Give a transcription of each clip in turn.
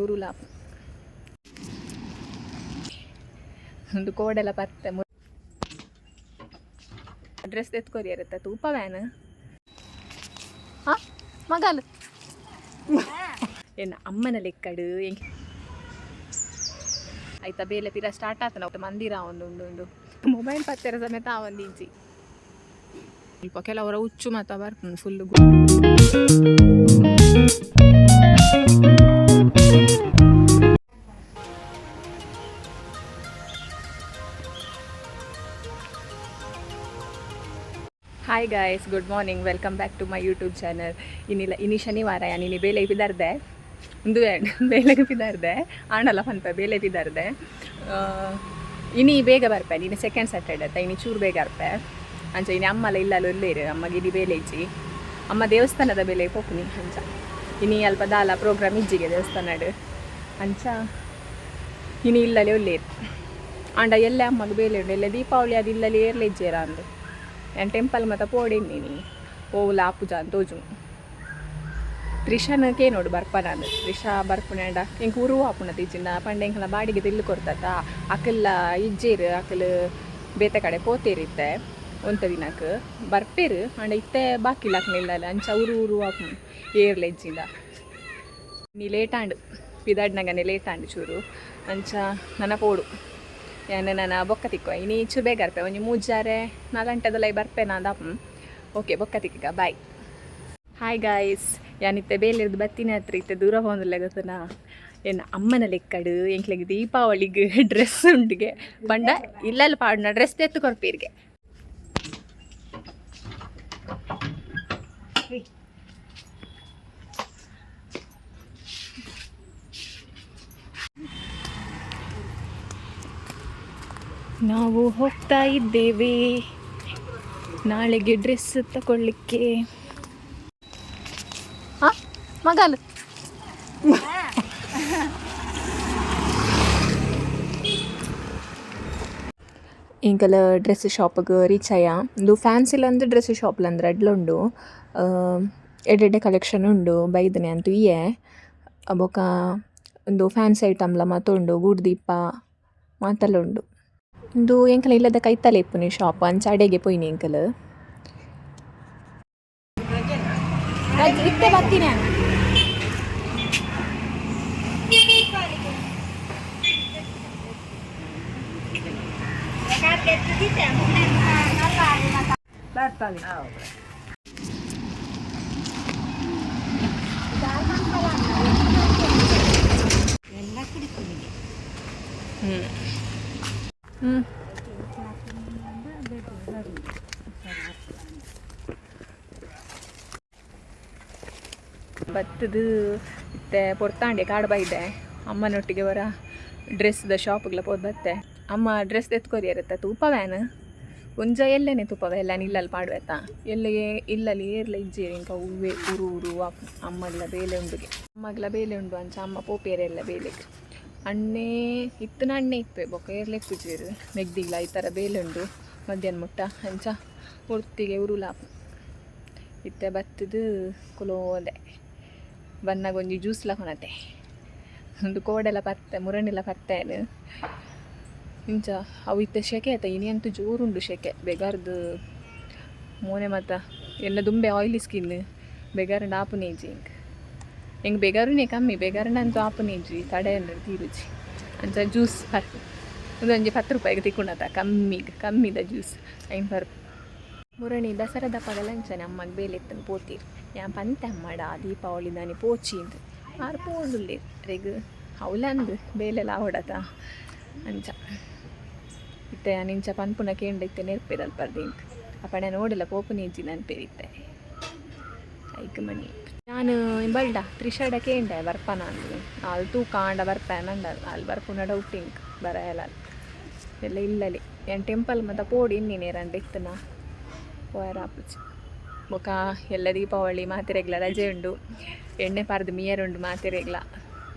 ಉರುಲಾಪು ಒಂದು ಕೋಡೆಲ ಪತ್ತೆ dress ಎತ್ಕೊರಿಯರತ್ತ ತೂಪ van. ಹಾ ಮಗಲ್ ಎನ್ನ ಅಮ್ಮನ ಲೆಕ್ಕಡು. ಆಯ್ತಾ, ಬೇಲೆ ಪಿರ ಸ್ಟಾರ್ಟ್ ಆತನ ಮಂದಿರ ಒಂದು ಉಂಡು ಉಂಡು ಮೊಬೈಲ್ ಪತ್ತೆರ ಸಮೇತ ಆ ಒಂದು ಇಂಚಿ ಸ್ವಲ್ಪ ಕೆಲವರ ಹುಚ್ಚು ಮಾತ ಬರ್ಪುಂಡು full. Hi guys, good morning, welcome back to my YouTube channel. ಇನ್ನಿಲ್ಲ, ಇನಿ ಶನಿವಾರ. ನೀನು ಬೇಲೆ ಪಿದಾರ್ದೆ, ಒಂದು ಬೇಲೆಗೆ ಪಿದಾರ್ದೆ ಆಂಡಲ ಪನ್ಪ ಬೇಲೆ ಪಿದಾರ್ದೆ. ಇನಿ ಬೇಗ ಬರ್ಪೆ. ನೀನು ಸೆಕೆಂಡ್ ಸ್ಯಾಟರ್ಡೆ ಅತ್ತ, ಇನಿ ಚೂರು ಬೇಗ ಬರ್ಪೆ. ಅಂಚ ಇನಿ ಅಮ್ಮಲ ಇಲ್ಲಲ್ಲ ಉಲ್ಲೇರು. ಅಮ್ಮಗೆ ಇನಿ ಬೇಲೆ ಇಜ್ಜಿ, ಅಮ್ಮ ದೇವಸ್ಥಾನದ ಬೇಲೆ ಪೋಪುನಿ. ಅಂಚ ಇನಿ ಅಲ್ಪ ದಾಲ ಪ್ರೋಗ್ರಾಮ್ ಇಜ್ಜಿಗೆ ದೇವಸ್ಥಾನಡ್. ಅಂಚ ಇನಿ ಇಲ್ಲಲೆ ಉಲ್ಲೇರು. ಆಂಡ ಎಲ್ಲೆ ಅಮ್ಮಗೆ ಬೇಲೆ ಉಂಡು. ಎಲ್ಲೆ ದೀಪಾವಳಿ ಅದು ಇಲ್ಲಲ್ಲಿ ಏರ್ಲೆ ಇಜ್ಜೇರ ಅಂದು. ಯಾನ್ ಟೆಂಪಲ್ ಮತ ಪೋಡಿದ್ದೀನಿ, ಓವುಲ ಆಪುಜ ಅಂತ ತೋಜು. ತ್ರಿಷಾನ ನೋಡು ಬರ್ಪನಾಂದ್. ತ್ರಿಷಾ ಬರ್ಪುನಾಂಡ ಎಂಕ್ ಉರು ಆಪುನ ತೀಚಿಂದ ಪಂಡ ಎಂಕಲ ಬಾಡಿಗೆ ತಿಲ್ಲು ಕೊರ್ತತ, ಅಕಲ್ಲ ಇಜ್ಜೇರು. ಅಕಲ್ ಬೇತೆ ಕಡೆ ಪೋತೇರಿತ್ತೆ, ಒಂತ ದಿನಕ್ ಬರ್ಪೇರು. ಆಂಡ ಇತ್ತೆ ಬಾಕಿ ಅಕ್ಲ ಅಂಚ ಉರು ಉರು ಆಪುನು ಏರ್ಲ ಇಜ್ಜಿಂದ. ನೀ ಲೇಟ್ ಆಂಡ್, ಪಿದಾಡ್ನಗನೆ ಲೇಟ್ ಆಂಡ್ ಚೂರು. ಅಂಚ ನನ ಪೋಡು ಯಾನ್, ನನ್ನ ಬೊಕ್ಕ ತಿಕ್ಕುವ. ಇನಿ ಚೂರು ಬೇಗ ಬರ್ಪೆ, ಒಂಜಿ ಮೂಜಾರೆ ನಾಲ್ಂಟೆದಲ್ಲ ಬರ್ಪೆ ನಾಂದಾಪ್. ಓಕೆ, ಬೊಕ್ಕ ತಿಕ್ಕಿಗ, ಬಾಯ್. ಹಾಯ್ ಗಾಯ್ಸ್, ಯಾನಿತ್ತೆ ಬೇಲೆರ್ದು ಬತ್ತಿನ ಹತ್ರ ಇತ್ತೆ ದೂರ ಪೋಂದುಲ್ಲೆ ಗೊತ್ತನಾ? ಎನ್ನ ಅಮ್ಮನ ಲೆಕ್ಕಡು ಎಂಕ್ಲೆಗ್ ದೀಪಾವಳಿಗೆ ಡ್ರೆಸ್ ಉಂಡಿಗೆ ಪಂಡ ಇಲ್ಲಲ್ಲಿ ಪಾಡುನ ಡ್ರೆಸ್ ತೆತ್ತು ಕೊರ್ಪೀರಿಗೆ. ನಾವು ಹೋಗ್ತಾ ಇದ್ದೇವೆ ನಾಳೆಗೆ ಡ್ರೆಸ್ ತಗೊಳ್ಳಿಕ್ಕೆ. ಹಾ ಮಗಲ್ ಎಂಕಲ ಡ್ರೆಸ್ ಶಾಪ್ಗ್ ರೀಚ್ ಆಯ. ಉಂದು ಫ್ಯಾನ್ಸಿಲ್ ಅಂದ್ ಡ್ರೆಸ್ ಶಾಪ್ಲ ಅಂದ್ ರಡ್ಲ ಉಂಡು. ಎಡ್ಡೆ ಎಡ್ಡೆ ಕಲೆಕ್ಷನ್ ಉಂಡು. ಬೈದನೆ ಅಂತು ಇಯೆ. ಬೊಕ ಉಂದು ಫ್ಯಾನ್ಸಿ ಐಟಮ್ಲ ಮಾತ ಉಂಡು, ಗೂಡುದೀಪ ಮಾತೆಲ್ಲ ಉಂಡು. ಉಂದು ಎಂಕಲ ಇಲ್ಲದ ಕೈತಲೆ ಇಪ್ಪುನಿ ಶಾಪ್, ಅಂಚ ಅಡೆಗೆ ಪೋಯಿನಿ ಎಂಕಲ್. ಇತ್ತೆ ಬತ್ತಿನ. ಹ್ಞೂ ಹ್ಞೂ ಬತ್ತದು ಇತ್ತೆ ಪೊರ್ತಾಂಡೆ ಕಾಡ್ ಬೈದೆ. ಅಮ್ಮನೊಟ್ಟಿಗೆ ವರ ಡ್ರೆಸ್ದ ಶಾಪ್ಗ್ಲ ಪೋದು ಬತ್ತೆ. ಅಮ್ಮ ಡ್ರೆಸ್ ಎತ್ಕೊರಿಯರತ್ತ ತೂಪ ವ್ಯಾನ್ ಒಂಜ ಎಲ್ಲೆನೆ ತೂಪವ ಎಲ್ಲ ಇಲ್ಲಲ್ಲಿ ಪಾಡುವೆತ್ತ. ಎಲ್ಲೆ ಇಲ್ಲಲ್ಲಿ ಏರ್ಲ ಇಜ್ಜೇರಿ ಇಂಕ ಹೂವೆ ಉರು ಉರು. ಅಮ್ಮಗ್ಲ ಬೇಲೆ ಉಂಡುಗೆ, ಅಮ್ಮಗ್ಲ ಬೇಲೆ ಉಂಡು. ಅಂಚ ಅಮ್ಮ ಪೋಪೇರೆಲ್ಲ ಬೇಲೆಗ್. ಅಣ್ಣೆ ಇತ್ತನ, ಅಣ್ಣೆ ಇಪ್ಪೆ ಬೊಕ್ಕ ಏರ್ಲೆ ಇಪ್ಪುಜೇರು. ಮೆಗ್ದಿಗ್ಲ ಈ ಥರ ಬೇಲೆ ಉಂಡು ಮಧ್ಯಾಹ್ನ ಮುಟ್ಟ. ಅಂಚ ಒರ್ತಿಗೆ ಉರುಲಾಪು. ಇತ್ತೆ ಬತ್ತದು ಕುಲೋದೆ. ಬನ್ನಾಗ ಒಂಜಿ ಜ್ಯೂಸ್ಲ ಕೊನತೆ. ಒಂದು ಕೋಡೆಲ ಪತ್ತೆ ಮುರಣಿಲ ಪತ್ತೇನು. ಇಂಚ ಅವು ಇತ್ತೆ ಸೆಕೆ ಆಯ್ತಾ, ಇನಿ ಅಂತೂ ಜೋರುಂಡು ಸೆಕೆ. ಬೆಗಾರ್ದು ಮೋನೆ ಮಾತ ಎಲ್ಲ ದುಂಬೆ ಆಯಿಲಿ ಸ್ಕಿನ್, ಬೆಗಾರಂಡ ಆಪುನೇಜಿ ಇಂಕ್. ಎಂಕ್ ಬೆಗಾರುನೇ ಕಮ್ಮಿ, ಬೆಗಾರಂಡ ಅಂತೂ ಆಪುನೇಜಿ, ತಡೆ ಅಂದ್ರೆ ತೀರುಜಿ. ಅಂಚ ಜ್ಯೂಸ್ ಪರ್ಪು. ಒಂದೊಂಜಿ 10 ರೂಪಾಯಿಗೆ ತಿಕ್ಕುಂಡತ, ಕಮ್ಮಿಗೆ ಕಮ್ಮಿದ ಜ್ಯೂಸ್ ಐನ್ ಪರ್ಪು. ಮುರಣಿ ದಸರಾದ ಪಗಲ ಅಂಚನೆ ಅಮ್ಮಗ್ ಬೇಲೆ ಇತ್ತನು ಪೋತೀರ್. ಯಾನ್ ಪಂತೆ ಅಮ್ಮಡ ದೀಪಾವಳಿ ದಾನಿ ಪೋಚಿ ಅಂದ್. ಆರ್ ಪೋಂಡುಲ್ಲೇರ್ ಅರೆಗ್ ಅವ್ಲಂದ್ ಬೇಲೆಲ ಆವಡತ. ಅಂಚ ಇತ್ತೆ ಯಾನ್ ಇಂಚ ಪನ್ಪುನ ಕೇಂಡ ಇತ್ತೆ ನೆರ್ಪೆರ್ ಅಲ್ಪರ್ದ್ ಎಂಕ್. ಅಪಣೆ ನೋಡಿಲ್ಲ ಪೋಪುನಿ ಇಜ್ಜಿ ನನ್ಪೇರ್ ಇತ್ತೆ ಐಕ್ ಮಣಿ. ನಾನು ಬಲ್ಡ ತ್ರಿಷಾಡ ಕೇಂಡೆ ಬರ್ಪನ ಅಂದ್. ಆಲ್ ತೂಕ ಆಂಡ ಬರ್ಪೆ ಮಂಡಲ್. ಆಲ್ ಬರ್ಪುನ ಡೌಟ್ ಇಂಕ್, ಬರಯಲ ಎಲ್ಲ ಇಲ್ಲಲಿ. ಯಾನ್ ಟೆಂಪಲ್ ಮಾತ ಪೋಡು ಇನ್ನಿನೇರಂಡ ಇತ್ತನ ಪೋಯರ ಆಪುಜಿ. ಬೊಕ ಎಲ್ಲ ದೀಪಾವಳಿ ಮಾತೆರೆಗ್ಲ ರಜೆ ಉಂಡು. ಎಣ್ಣೆ ಪಾರ್ದು ಮಿಯರುಂಡು ಮಾತೆರೆಗ್ಲ.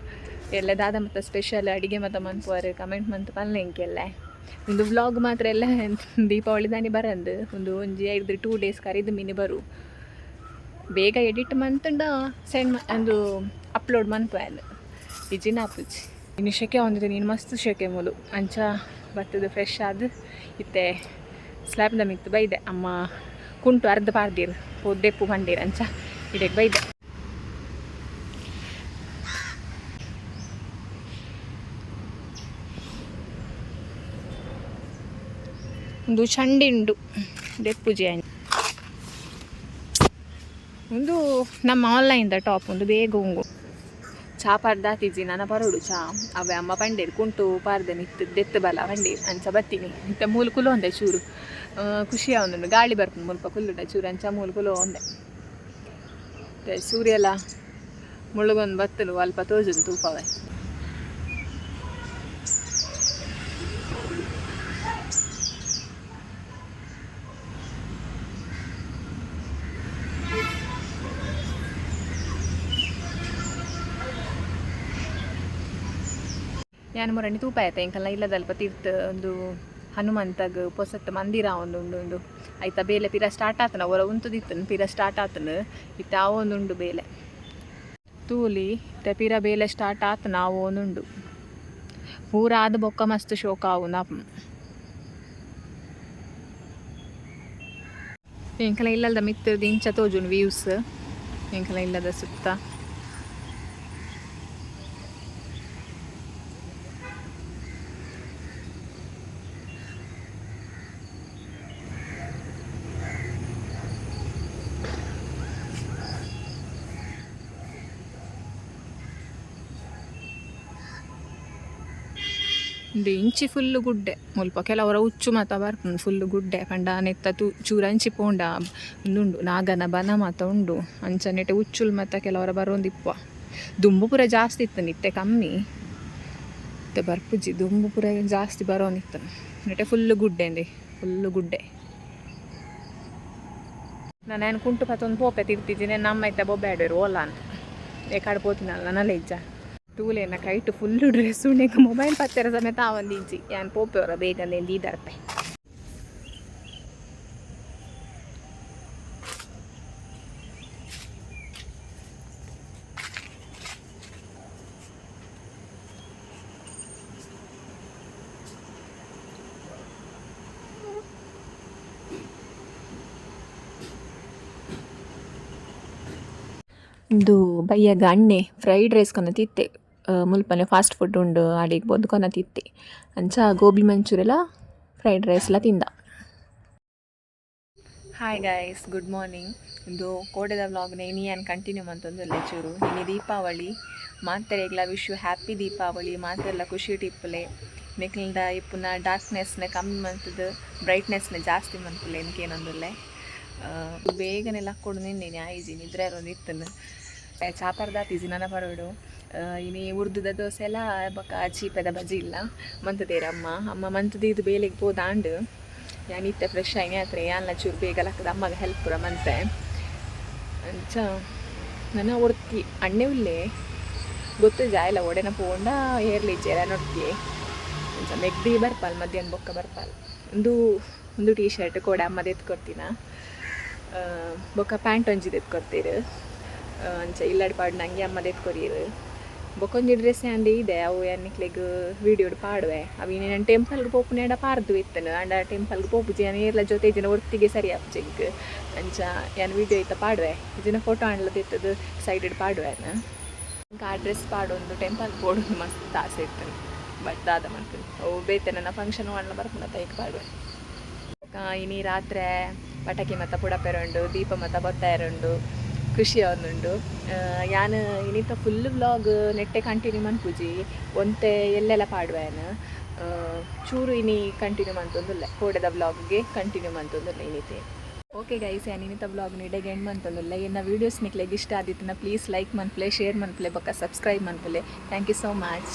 ಎಲ್ಲ ದಾದ ಮತ್ತ ಸ್ಪೆಷಲ್ ಅಡಿಗೆ ಮತ ಮನ್ಪುವರು, ಕಮೆಂಟ್ ಮಂತ್ ಪನ್ಲೆ ಎಂಕೆಲ್ಲ. ಒಂದು ವ್ಲಾಗ್ ಮಾತ್ರ ಎಲ್ಲ ದೀಪಾವಳಿ ದಾನಿ ಬರಂದು. ಒಂದು ಒಂಜಿ ಐದು 2 ಡೇಸ್ ಕರಿದು ಮಿನಿ ಬರು. ಬೇಗ ಎಡಿಟ್ ಮಂತುಂಡ ಸೆಂಡ್ ಒಂದು ಅಪ್ಲೋಡ್ ಮನ್ಪುವೆ. ಇಜ್ಜಿನ ಆಪುಜಿ. ಇನ್ನು ಶೆಕೆ ಒಂದಿದೆ, ನೀನು ಮಸ್ತ್ ಶೆಕೆ ಮೂಲು. ಅಂಚ ಬತ್ತದ ಫ್ರೆಶ್ ಆದ್ ಇತ್ತೆ ಸ್ಲ್ಯಾಬ್ದ ಮಿತ್ತು ಬೈದೆ. ಅಮ್ಮ ಕುಂಟು ಅರ್ಧ ಪಾಡ್ದಿರು, ಪೋದೆಪ್ಪು ಪಂಡೀರ್, ಅಂಚ ಇಡೆಗ್ ಬೈದೆ. ಒಂದು ಚಂಡಿ ಉಂಡು ದೆಪ್ಪುಜಿ. ಒಂದು ನಮ್ಮ ಆನ್ಲೈನ್ದ ಟಾಪ್ ಒಂದು ಬೇಗ ಉಂಗು. ಚಾ ಪರ್ದಾತಿಜಿ, ನನ್ನ ಪರೋಡು ಚಾ. ಅವೇ ಅಮ್ಮ ಪಂಡೇರು ಕುಂಟು ಪಾರ್ದೆ ಮಿತ್ತು ದೆತ್ತು ಬಲ ಪಂಡೇರು, ಅಂಚ ಬತ್ತೀನಿ. ಇತ್ತೆ ಮೂಲು ಕುಲು ಒಂದೆ ಚೂರು ಖುಷಿ ಆವೊಂದುಂಡು. ಗಾಳಿ ಬರ್ಪುಂಡು ಮುಲ್ಪ ಕುಲ್ಲುಡ ಚೂರು, ಅಂಚ ಮೂಲು ಕುಲು ಒಂದೆ. ಮತ್ತೆ ಸೂರ್ಯಲ ಮುಳುಗೊಂದು ಬತ್ತಲು ಅಲ್ಪ ತೋಜುಂಡು ತೂಪವೆ. ಯಾನ್ ಮುರಣಿ ತೂಪ ಆಯ್ತ ಎಂಕಲ್ನ ಇಲ್ಲದಲ್ಪ ತೀರ್ಥ ಒಂದು ಹನುಮಂತಗ್ ಪೊಸತ್ ಮಂದಿರ ಒಂದು ಉಂಡು. ಉಂಡು ಐತ ಬೇಲೆ ಪಿರ ಸ್ಟಾರ್ಟ್ ಆತನ. ಒರ ಉಂತುದಿತ್ತನ್, ಪಿರ ಸ್ಟಾರ್ಟ್ ಆತನ. ಇತ್ತೆ ಆವೊಂದುಂಡು ಬೇಲೆ. ತೂಲಿ, ಇತ್ತೆ ಪಿರ ಬೇಲೆ ಸ್ಟಾರ್ಟ್ ಆತನ, ಆವೊಂದುಂಡು. ಪೂರ ಆದ್ ಬೊಕ್ಕ ಮಸ್ತ್ ಶೋಕ ಆವುಂದು. ಎಂಕಲ ಇಲ್ಲದ ಮಿತ್ತ್ ಇಂಚ ತೋಜುಂಡು ವ್ಯೂಸ್ ಎಂಕಲ ಇಲ್ಲದ ಸುತ್ತ. ಉಂದು ಇಂಚಿ ಫುಲ್ಲು ಗುಡ್ಡೆ. ಮುಲ್ಪ ಕೆಲವರ ಉಚ್ಚು ಮಾತ ಬರ್ಪುಂಡು. ಫುಲ್ಲು ಗುಡ್ಡೆ ಪಂಡ ನೆತ್ತ ತು ಚೂರು ಅಂಚಿ ಪೋಂಡ ಉಂದುಂಡು, ನಾಗನ ಬನ ಮಾತ ಉಂಡು. ಅಂಚ ನೆಟೆ ಉಚ್ಚುಲು ಮಾತ ಕೆಲವರ ಬರೋಂದಿಪ್ಪ. ದುಂಬು ಪೂರ ಜಾಸ್ತಿ ಇತ್ತು, ಇತ್ತೆ ಕಮ್ಮಿ. ಇತ್ತೆ ಬರ್ಪುಜಿ. ದುಂಬು ಪೂರ ಜಾಸ್ತಿ ಬರೋಂದಿತ್ತು. ನೆಟೆ ಫುಲ್ಲು ಗುಡ್ಡೆ ಅಂದೆ, ಫುಲ್ಲು ಗುಡ್ಡೆ. ನಾನು ಕುಂಟು ಪತ್ತೊಂದು ಪೋಪೆ ತಿರ್ತಿದ್ದೀನಿ. ನಮ್ಮ ಐತೆ ಬೊಬ್ಬೆ ಓಲ ಅಂತ ಏಕಾಡ್ ಪೋತಿನಲ್ಲ ನನ್ನ ಇಜ್ಜ. ತೂಲೆನ ಕೈಟ್ ಫುಲ್ಲು ಡ್ರೆಸ್ ಉಂಡು. ಮೊಬೈಲ್ ಪತ್ತೆರ ಸಮೇತ ಆವಂದಿಜ್ಜಿ. ಯಾನ್ ಪೋಪೆ ಬೇಗ ದೀದರ್ಪೆ. ಇಂದು ಬಯ್ಯಗ ಅಣ್ಣೆ ಫ್ರೈಡ್ ರೈಸ್ ಕೊನತಿತ್ತೆ. ಮುಲ್ಪನೆ ಫಾಸ್ಟ್ ಫುಡ್ ಉಂಡು, ಅಡಿಗೆ ಪೋದು ಕೊನತಿತ್ತೆ. ಅಂಚ ಗೋಬಿ ಮಂಚೂರಿಲ ಫ್ರೈಡ್ ರೈಸ್ಲ ತಿಂದ. Hi guys, good morning. ಇಂದು ಕೋಡೆದ ವ್ಲಾಗ್ನ ಇನಿ ಯಾನ್ ಕಂಟಿನ್ಯೂ ಮಂತೊಂದುಲ್ಲೆ ಚೂರು. ಇನಿ ದೀಪಾವಳಿ. ಮಾತೆರೆಗ್ಲ ವಿಶ್ you happy Deepavali. ಮಾತೆರ್ಲ ಖುಷಿ ಇಪ್ಪುಲೆ. ನಿಕ್ಲ್ಡ ಇಪ್ಪುನ ಡಾರ್ಕ್ನೆಸ್ನ ಕಮ್ಮಿ ಮಂತುದು ಬ್ರೈಟ್ನೆಸ್ನ ಜಾಸ್ತಿ ಮನ್ಪುಲೆ ಎಂಕೇನೊಂದುಲ್ಲೆ. ಬೇಗನೆ ಲಕ್ಕೊಡು ನಿನ್ನೆ ಆಯ್ಜಿ, ನಿದ್ರೆ ಒಂದು ಇತ್ತನು. ಚಾಪರ್ದಾತಿಜಿ, ನನ ಪರೋಡು. ಇನಿ ಉರ್ದುದ ದೋಸೆ ಎಲ್ಲ ಬೊಕ್ಕ ಚೀಪೆದ ಬಜಿ ಇಲ್ಲ ಮಂತುದೇರು ಅಮ್ಮ. ಅಮ್ಮ ಮಂತುದೀದು ಬೇಲೆಗ್ ಪೋದಾಂಡ್. ಯಾನ್ ಇತ್ತೆ ಫ್ರೆಶ್ ಆಯ್ನಿ ಆತ್ರೆ. ಯಾನ್ಲ ಚೂರು ಬೇಗ ಲಕ್ಕದ ಅಮ್ಮಗ ಹೆಲ್ಪ್ ಪೂರ ಮಂತೆ. ಅಂಚ ನನ ಒರ್ತಿ ಅಣ್ಣೆ ಉಲ್ಲೆ, ಗೊತ್ತು ಜಾಯಲ ಒಡೆನ ಪೋಂಡ ಏರ್ಲಿ ಇಜ್ಜೆರ ನೋಡ್ತಿ. ಅಂಚ ಮೆಗ್ದಿ ಬರ್ಪಾಲ್, ಮಧ್ಯಾಹ್ನ ಬೊಕ್ಕ ಬರ್ಪಾಲ್. ಒಂದು ಒಂದು ಟೀ ಶರ್ಟ್ ಕೋಡೆ ಅಮ್ಮ ದೆತ್ತ್ ಕೊರ್ತಿನ. ಬೊಕ್ಕ ಪ್ಯಾಂಟ್ ಒಂಜಿ ದೆತ್ತ್ ಕೊರ್ತೀರು. ಅಂಚ ಇಲ್ಲಡ್ ಪಾಡ್ನ ಅಂಗಿ ಅಮ್ಮ ದೆತ್ತ್ ಕೊರಿಯೆರ್. ಬೊಕೊಂಜಿ ಡ್ರೆಸ್ ಅಂದೆ ಇದೆ, ಅವು ಯಾನ್ ನಿಕ್ಲೆಗ್ ವೀಡಿಯೋಡ್ ಪಾಡುವೆ. ಅವು ನಾನು ಟೆಂಪಲ್ಗೆ ಪೋಪುನೇಡ ಪಾರ್ದು ಇತ್ತನು. ಆಂಡ ಟೆಂಪಲ್ಗೆ ಪೋಪುಜಿ ಯಾನ್, ಏರ್ಲ ಜೊತೆ ಇಜ್ಜಿನ ಒರ್ತಿಗೆ ಸರಿ ಆಪುಜಿ ಎಂಕ್. ಅಂಚ ಯಾನ್ ವೀಡಿಯೋ ಇತ್ತ ಪಾಡುವೆ, ಇಜ್ಜಿನ ಫೋಟೋ ಆಂಡ್ಲ ದೆತ್ತದು ಸೈಡ್ ಪಾಡುವೆ. ಎಂಕ್ ಆ ಡ್ರೆಸ್ ಪಾಡೊಂದು ಟೆಂಪಲ್ ಪೋಡೊಂದು ಮಸ್ತ್ ಆಸೆ ಇತ್ತು, ಬಟ್ ದಾದ ಮನ್ಪುನಿ. ಅವು ಬೇತೆ ನನ್ನ ಫಂಕ್ಷನ್ ಆಂಡ್ಲ ಬರ್ಪುಂಡ ತೈಕ್ ಪಾಡುವೆ. ಇನಿ ರಾತ್ರೆ ಪಟಾಕಿ ಮತ್ತ ಪುಡಪೆರುಂಡು, ದೀಪ ಮತ್ತ ಬೊತ್ತಾಯರುಂಡು, ಖುಷಿ ಆವೊಂದುಂಡು. ಯಾನ್ ಇನಿತ ಫುಲ್ ವ್ಲಾಗ್ ನೆಟ್ಟೆ ಕಂಟಿನ್ಯೂ ಮನ್ಪುಜಿ. ಒಂತೆ ಎಲ್ಲೆಲ್ಲ ಪಾಡುವೆ ಯಾನ್. ಚೂರು ಇನಿ ಕಂಟಿನ್ಯೂ ಮಂತೊಂದುಲ್ಲೆ, ಕೋಡೆದ ವ್ಲಾಗ್ಗೆ ಕಂಟಿನ್ಯೂ ಮಂತೊಂದುಲ್ಲೆ ಇನಿತೆ. ಓಕೆ ಗೈಸ್, ಯಾನ್ ಇನಿತ ವ್ಲಾಗ್ ಇಡೆಗೆ ಎಂಡ್ ಮಂತೊಂದುಲ್ಲೆ. ಎನ್ನ ವೀಡಿಯೋಸ್ ನಿಕ್ಲೆಗ್ ಇಷ್ಟ ಆದಿತ್ತುನ ಪ್ಲೀಸ್ ಲೈಕ್ ಮನ್ಪುಲೆ, ಶೇರ್ ಮನ್ಪುಲೆ, ಬೊಕ್ಕ subscribe ಮನ್ಪುಲೆ. Thank you so much.